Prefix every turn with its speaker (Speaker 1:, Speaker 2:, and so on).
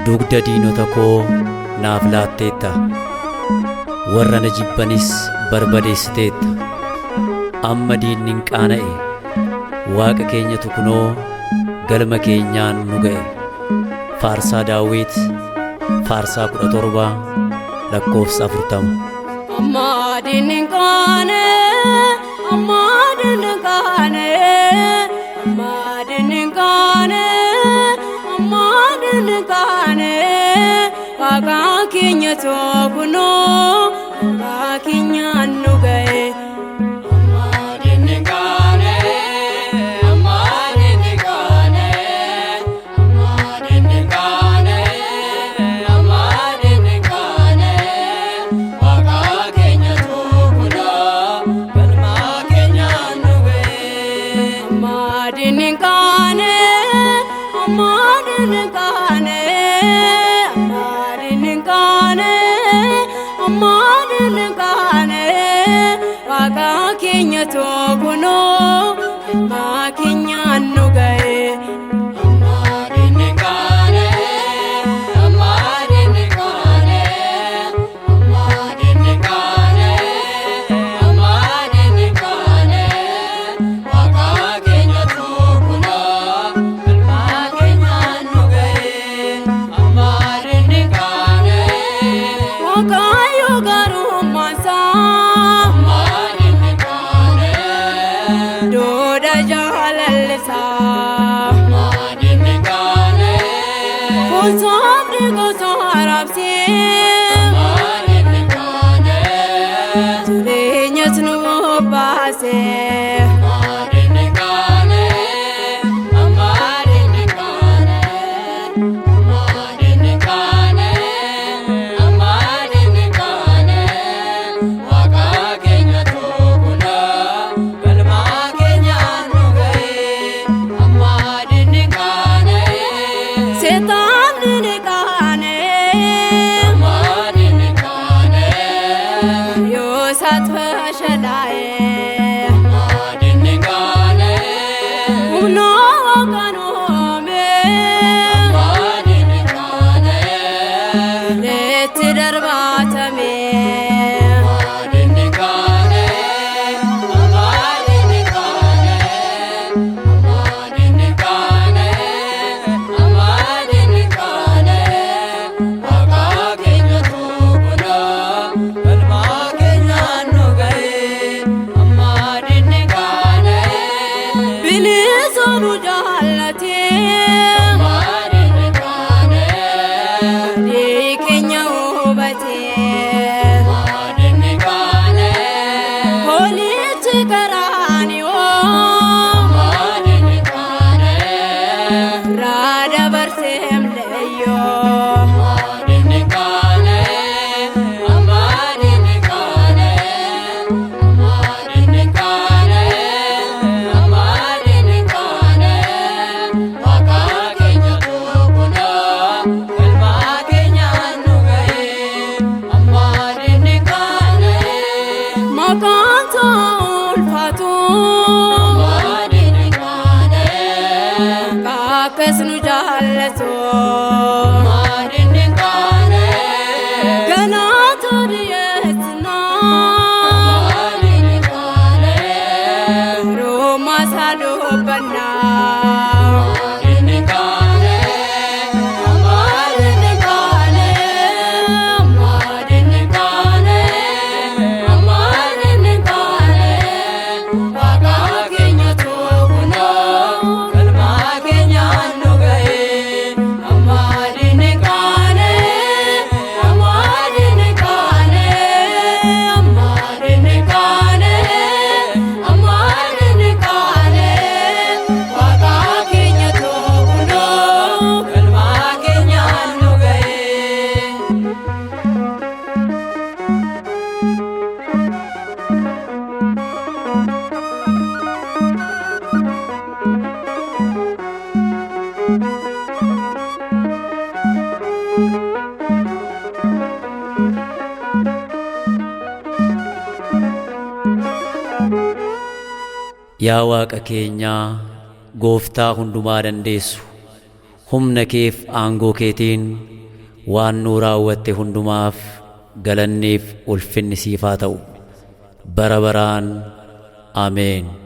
Speaker 1: Dugda diinota koo naaf laatteetta. Warra na jibbanis barbadeessiteetta. Amma diinni hin qaana'e. Waaqa keenyatu kunoo galma keenyaan nu ga'e. Faarsaa Daawit, Faarsaa 17, lakkoofsa 40.
Speaker 2: Amma diinni hin qaane, amma diinni hin qaane, amma diinni hin qaane, amma diinni hin qaane. Waaqa keenya kunoo galma keenyaan nu ga'e. Amma diinni hin qaane, amma diinni hin qaane, amma diinni hin qaane, amma diinni hin qaane. Waaqa keenya kunoo galma keenyaan nu ga'e. Waaqayyo garummaan isaa duudha jaalallisaa. Kuusaafni gosa arabsee jireenyas nu baasee. Seexanni ni qaane yoo isaat fashalaa'e. Humna Waaqaan uume itti darbatame. Bilisa nu jaallatee badii keenya hubatee. Hoolichi qaraanioo irraa dabarseem leeyyoo. Maqaan isaa ulfaatu akkas nu jaallatu. Galata dhiyeessinaa garummaa isaa dubbannaa.
Speaker 1: Yaa Waaqa keenyaa, Gooftaa hundumaa dandeessu, Humna keef aangoo keetiin waan nuu raawwatte hundumaaf galanniif ulfinni siif haa ta'u. Bara baraan. Ameen.